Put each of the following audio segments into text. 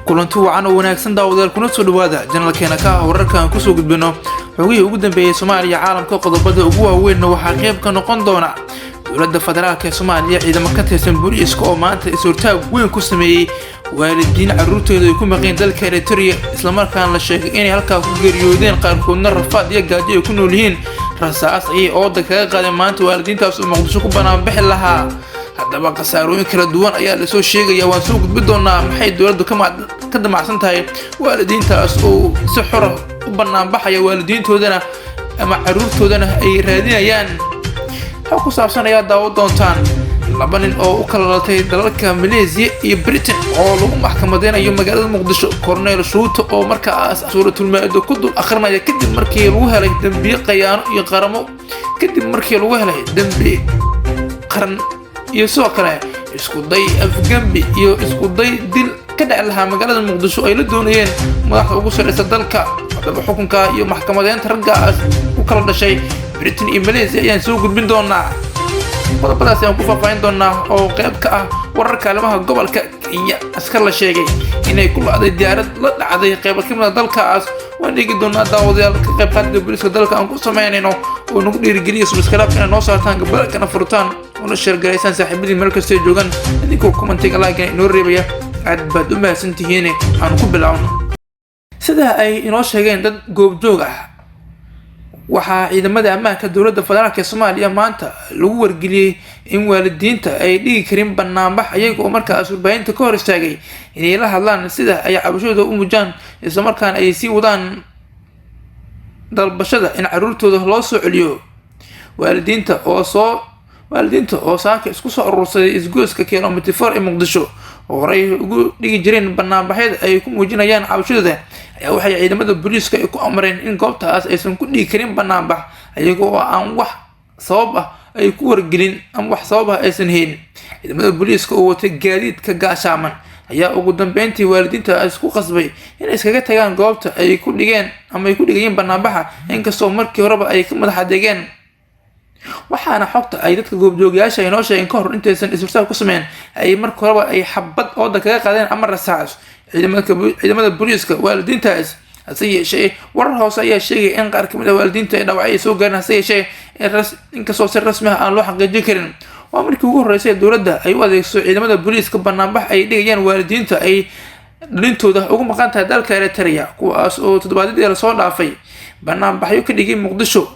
Kulanti wacan oo wanaagsan daawadayaal, kuna soo dhawaada janalkeena ka ah wararka aan kusoo gudbino xogihii ugu dambeeyey Soomaaliya, caalamka. Qodobada ugu waaweynna waxaa qayb ka noqon doona dowladda federaalka ee Soomaaliya, ciidamo ka tirsan booliiska oo maanta is-hortaag weyn ku sameeyey waalidiin carruurtooda ay ku maqeen dalka Eritrea, islamarkaana la sheegay inay halkaa ku geeriyoodeen, qaarkoodna rafaad iyo gaajo ay ku nool yihiin. Rasaas ayay ooda kaga qaadeen maanta waalidiintaas oo Muqdisho ku banaanbixi lahaa. Haddaba khasaarooyin kala duwan ayaa lasoo sheegaya, waan soo gudbi doonaa. Maxay dowladdu ka damacsan tahay waalidiintaas oo si xora u banaanbaxaya, waalidiintoodana ama carruurtoodana ay raadinayaan? Xog ku saabsan ayaa daawo doontaan. Laba nin oo u kala dhalatay dalalka Maleesiya iyo Britain oo lagu maxkamadeynayo magaalada Muqdisho. Cornel Shuuto oo markaas Suuratulmaa-ida ku dul akhrinaya kadib markii lagu helay dembiye qayaano iyo qaramo, kadib markii lagu helay dembi qaran iyo sidoo kale isku day afgembi iyo isku day dil ka dheci lahaa magaalada Muqdisho ay la doonayeen madaxda ugu sarreysa dalka. Haddaba xukunka iyo maxkamadeynta raggaas u kala dhashay Britain iyo Malaysia ayaan soo gudbin doonaa. Qodobadaas ayaan ku faahfaahin doonaa oo qayb ka ah wararka arrimaha gobolka. Kenya, askar la sheegay inay ku la'day diyaarad la dhacday qaybo ka mid a dalkaas, waan eegi doonaa. Daawadayaal, ka qayb qaadida booliiska dalka aan ku samaynayno oo nagu dhiirigeliya subscribe inay noo saartaan, gabalkana furtaan, una share garaysaan saaxiibadii meel kastay joogaan, idinkoo commentiga like inoo reebaya. Aad baad u mahadsan tihiin. Aan ku bilaawno. Sida ay inoo sheegeen dad goobjoog ah, waxaa ciidamada ammaanka dowladda federaalka ee Soomaaliya maanta lagu wargeliyey in waalidiinta ay dhigi karin banaanbax, iyaga oo markaas warbaahinta ka hor istaagay inay la hadlaan sida ay cabashadooda u muujaan, islamarkaana ay sii wadaan dalbashada in caruurtooda loo soo celiyo. Waalidiinta oo saaka isku soo urursaday isgoyska Kilometer 4 ee Muqdisho oo horey ugu dhigi jireen banaanbaxyada ay ku muujinayaan cabashadooda, ayaa waxay ciidamada booliiska ay ku amreen in goobtaas aysan ku dhigi karin banaanbax, iyaga oo aan wax sabab ah ay ku wargelin ama wax sabab ah aysan helin. Ciidamada booliiska oo watay gaadiidka gaashaaman ayaa ugu dambeyntii waalidiinta isku qasbay inay iskaga tagaan goobta ay ku dhigeen ama ay ku dhigayeen banaanbaxa, inkastoo markii horeba ay ka madax adeegeen. Waxaana xogta ay dadka goobjoogayaasha ay noo sheegeen, ka hor intaysan is-hortaag ku sameyn, ay marka horeba ay xabad ooda kaga qaadeen ama rasaas ciidamada booliiska waalidiintaas. Hase yeeshee warar hoose ayaa sheegaya in qaar kamid ah waalidiinta ay dhaawacyo ay soo gaareen, hase yeeshee inkastoo si rasmi ah aan loo xaqiijin karin. Waa markii ugu horreysay dowladda ay u adeegso ciidamada booliiska banaanbax ay dhigayaan waalidiinta ay dhalintooda ugu maqan tahay dalka Eritrea, kuwaas oo toddobaadyadii lasoo dhaafay banaanbaxyo ka dhigay Muqdisho.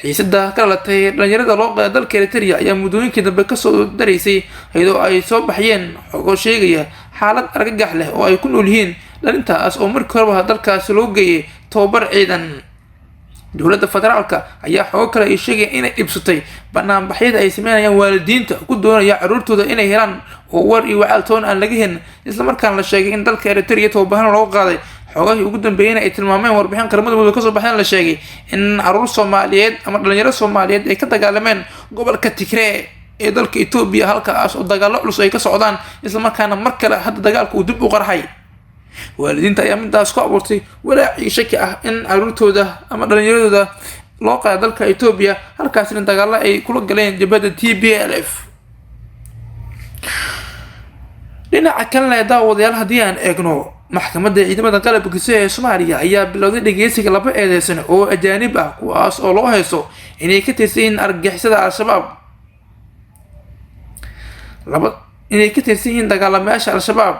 Xiisada ka dhalatay dhalinyarada loo qaaday dalka Eritrea ayaa muddooyinkii dambe kasoo daraysay, iyadoo ay soo baxyeen xogo sheegaya xaalad argagax leh oo ay ku nool yihiin dhalintaas oo markii horeba dalkaasi loo geeyay tababar ciidan. Dowladda federaalka ayaa xogo kale ay sheegaya inay dhibsatay banaanbaxyada ay sameynayaan waalidiinta ku doonaya caruurtooda inay helaan, oo war iyo wacaal toon aan laga helin, islamarkaana la sheegay in dalka Eritrea tababahan looga qaaday. Xogahii ugu dambeeyeyna ay tilmaameen warbixin Qaramada Midoobe kasoo baxeen, la sheegay in caruur Soomaaliyeed ama dhalinyaro Soomaaliyeed ay ka dagaalameen gobolka Tigree ee dalka Etoobiya, halkaas oo dagaallo culus ay ka socdaan, islamarkaana mar kale hadda dagaalka uu dib u qarxay. Waalidiinta ayaa midaas ku abuurtay walaac iyo shaki ah in caruurtooda ama dhalinyaradooda loo qaada dalka Etoobiya, halkaasina dagaalo ay kula galeen jabhadda TPLF. Dhinaca kalena, daawadayaal, haddii aan eegno, maxkamadda ciidamada qalabka sida ee Soomaaliya ayaa bilowday dhageysiga laba eedeysan oo ajaanib ah, kuwaas oo loo haysto inay ka tirsan yihiin argagixisada Al-Shabaab, laba inay ka tirsan yihiin dagaalamayaasha Al-Shabaab.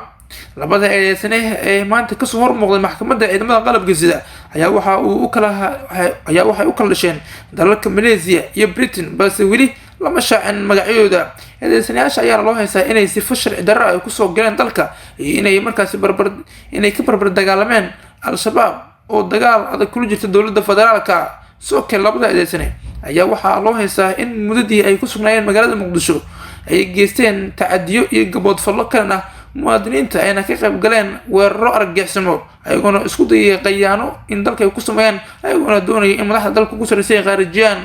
Labada eedeysane ee maanta kasoo hormuuqday maxkamadda ciidamada qalabka sida ayaa waxay u kala dhasheen dalalka Malaysia iyo Britain, balse weli lama shaacin magacyadooda. Eedeysanayaasha ayaana loo haystaa inay sifo sharci darro ay kusoo galeen dalka iyo inay markaasi barbar inay ka barbar dagaalameen Al-Shabaab oo dagaal adag kula jirta dowladda federaalka. Sidoo kale labada eedeysane ayaa waxaa loo haystaa in muddadii ay ku sugnaayeen magaalada Muqdisho ay geysteen tacadiyo iyo gaboodfallo kalena muwaadiniinta, ayna ka qayb galeen weeraro argagixismo, ayagoona isku dayay qayaano in dalka ay ku sameeyaan, ayagoona doonaya in madaxda dalka ku sarreysay ay khaarijiyaan.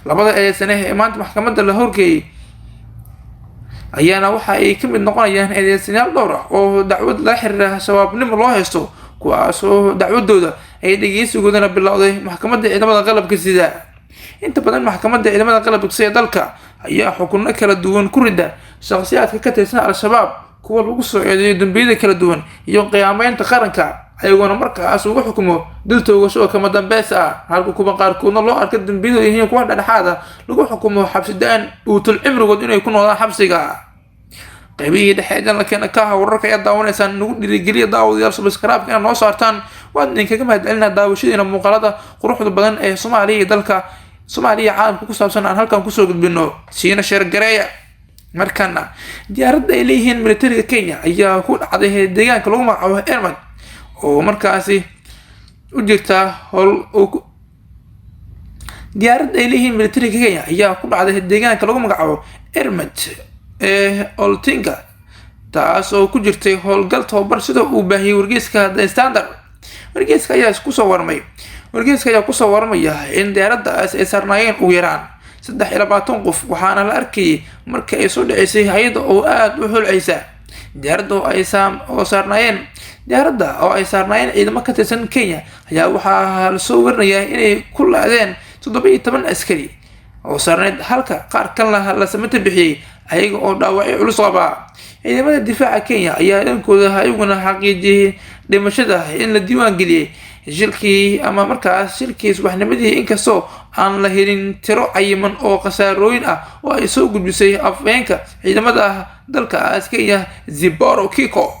Labada eedeysane ee maanta maxkamadda la horgeeyay ayaana waxa ay ka mid noqonayaan eedeysanayaal dhowr ah oo dacwad la xiriira shabaabnimo loo haysto, kuwaas oo dacwadooda ay dhegeysigoodana bilowday maxkamadda ciidamada qalabka sida. Inta badan maxkamadda ciidamada qalabka sida ee dalka ayaa xukunno kala duwan ku rida shakhsiyaadka ka tirsan Al-Shabaab. Kuwa lagu soo eedeeyo dambiyada kala duwan iyo qiyaameynta qaranka, ayagoona markaas ugu xukumo dil toogasho oo kama dambeys ah, halka kuwa qaarkoodna loo arka dambiyadu yihiin kuwa dhexdhexaad ah, lagu xukumo xabsi da-an uutul cimrigood inay ku noodaan xabsiga. Qaybihii dhexe janalkeena ka aha wararka ayaa daawanaysaan. Nagu dhiirigeliya daawadayaal subscribe inaad noo saartaan. Waan idinkaga mahadcelinaa daawashadiina muuqaalada quruxda badan ee Soomaaliya iyo dalka Soomaaliya caalamka ku saabsan aan halkan kusoo gudbino, siina share gareeya. Markana diyaaradda ay leeyihiin militariga Kenya ayaa ku dhacday deegaanka lagu magacaabo Ermad oo markaasi u jirta howl. Diyaaradda ay leeyihiin militariga Kenya ayaa ku dhacday deegaanka lagu magacaabo Ermad ee Oltinga, taas oo ku jirtay howlgal tababar, sida uu baahiyey wargeyska The Standard. Wargeyska ayaa kusoo warmaya in diyaaraddaas ay saarnaayeen ugu yaraan 23 qof, waxaana la arkayay marka ay soo dhaceysay hay-adda oo aada u holceysa. Diyaaradda oo ay saarnaayeen ciidamo ka tirsan Kenya ayaa waxaa lasoo warinayaa inay ku laadeen 17 askari oo saarneyd, halka qaar kalena la samata bixiyey ayaga oo dhaawacyo culus qabaa. Ciidamada difaaca Kenya ayaa dhankooda ayaguna xaqiijiyey dhimashada in la diiwaan geliyey shilkii ama markaas shilkii subaxnimadii, inkastoo aan la helin tiro cayiman oo khasaarooyin ah oo ay soo gudbisay afhayeenka ciidamada dalkaas Kenya, Ziboro Kiko.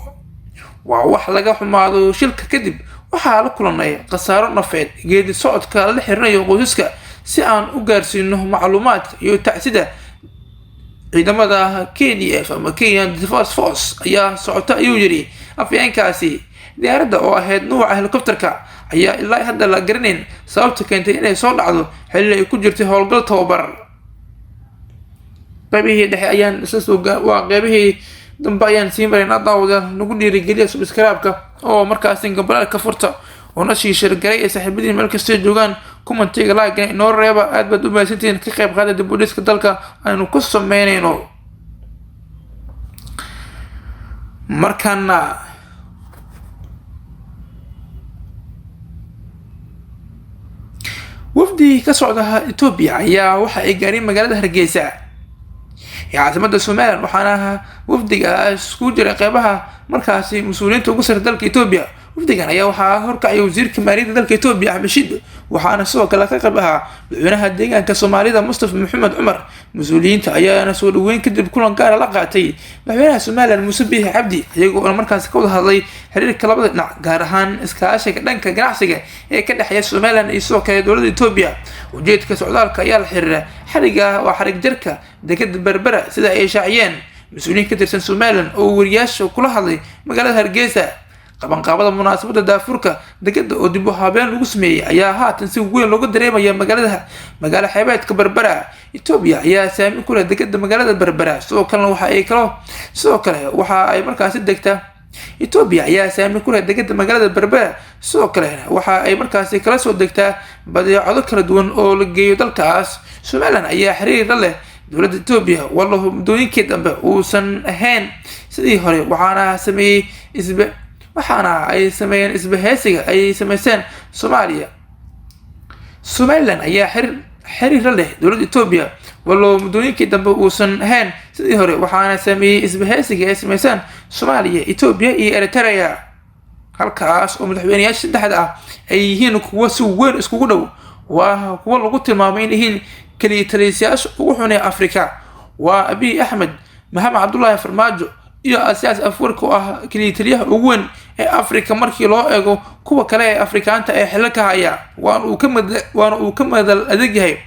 Waa wax laga xumaado, shilka kadib waxaa la kulanay khasaaro nafeed. Geedi socodka lala xirinayo qoysaska si aan u gaarsiino macluumaadka iyo tacsida ciidamada KDF ama Kenya Defence Force ayaa socota, ayuu yiri afhayeenkaasi. Diyaaradda oo ahayd nuuca helicopterka ayaa ilaa hadda la garanayn sababta keentay inay soo dhacdo xilli ay ku jirtay howlgal tababar. Qaybihii dhexe ayaan isla soo, waa qeybihii dambe ayaan sii maraynaa. Daawadayaal, nagu dhiirigeliya subscribe-ka oo markaasi gambalaalka furta oo na sii share garay ee saaxiibadiin meel kastay joogaan. Commentiga, like inoo reeba. Aad baad u mahadsantihiin. Ka qayb qaada dib u dhiska dalka aynu ku sameynayno. Markaana wafdi ka socda Etoobiya ayaa waxa ay gaareen magaalada Hargeysa ee caasimada Somaliland, waxaana wafdigaas ku jira qeybaha markaasi mas-uuliyiinta ugu sare dalka Etoobiya. Wafdigan ayaa waxaa horkacaya wasiirka maaliyadda dalka Etoobiya, Axmed Shid, waxaana sidoo kale ka qayb ahaa madaxweynaha deegaanka Soomaalida, Mustafa Maxamed Cumar. Mas-uuliyiinta ayaana soo dhaweyn kadib kulan gaara la qaatay madaxweynaha Somaliland, Muuse Biixi Cabdi, iyagoona markaasi ka wada hadlay xiriirka labada dhinac, gaar ahaan iskaashiga dhanka ganacsiga ee ka dhexeeya Somaliland iyo sidoo kale dowladda Etoobiya. Ujeedka socdaalka ayaa la xiriira xariga waa xarig jarka dekeda Berbera, sida ay shaaciyeen mas-uuliyiin ka tirsan Somaliland oo wariyaasha kula hadlay magaalada Hargeysa. Qabanqaabada munaasabadda daafurka dekeda oo dib u habeen lagu sameeyey ayaa haatan si weyn looga dareemaya magaalada magaalo xeebeedka Berbera. Etoobiya ayaa saameyn ku leh dekeda magaalada Berbera, sidoo kalena waxa ay kalo sidoo kale waxa ay markaasi degtaa. Etoobiya ayaa saameyn ku leh dekeda magaalada Berbera, sidoo kale waxa ay markaasi kala soo degtaa badeecado kala duwan oo la geeyo dalkaas. Somaliland ayaa xiriir la leh dowladda Etoobiya, wallo muddooyinkii dambe uusan ahayn sidii hore, waxaana ay sameeyeen isbahaysiga ay sameyseen Soomaaliya. Somaliland ayaa xiriir la leh dowladda Etoobiya, wallow muddooyinkii dambe uusan ahayn sidii hore, waxaana sameeyey isbahaysiga ay sameyseen Soomaaliya, Etoobiya iyo Eritrea, halkaas oo madaxweyneyaasha saddexda ah ay yihiin kuwo si weyn iskugu dhow. Waa kuwo lagu tilmaamay in yihiin keliya taliyayaasha ugu xun ee Afrika. Waa Abiy Axmed, Maxamed Cabdullaahi Farmaajo iyo Asiyaas Afwerki oo ah keliya taliyaha ugu weyn ee Afrika markii loo eego kuwa kale ee Afrikaanta ee xilalka haya, waana uu ka madal adeeg yahay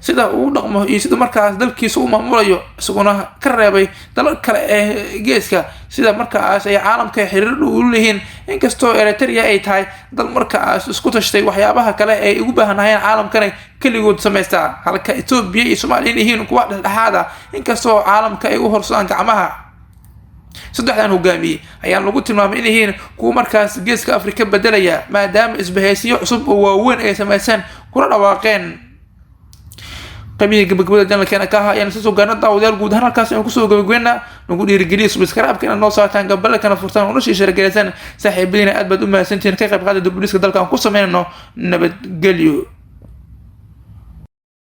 sida uu u dhaqmo iyo sida markaas dalkiisa u maamulayo, isaguna ka reebay dalal kale ee geeska sida markaas ay caalamka xiriir dhow u leeyihiin. Inkastoo Eritrea ay tahay dal markaas isku tashtay, waxyaabaha kale ay ugu baahanayeen caalamkana keligood samaystaa, halka Etoobiya iyo Soomaaliya yihiin kuwa dhexdhexaad ah, inkastoo caalamka ay u horsadaan gacmaha. Saddexdan hogaamiye ayaa lagu tilmaamay in yihiin kuwa markaas geeska Afrika bedelaya, maadaama isbahaysiyo cusub oo waaweyn ay samayseen kuna dhawaaqeen. Qaybihii gabagabada janalkeena ka ahaa ayaan isla soo gaarna. Daawadayaal, guud ahaan halkaas ayaan kusoo gabagabeynaa. Nagu dhiirigeliya subscribe-ka inaad noo saartaan, gambalakana furtaan, una sii share garaysaan saaxiibadiina. Aad baad u mahadsantihiin. Ka qayb qaada dib u dhiska dalka aan ku sameynayno. Nabadgelyo.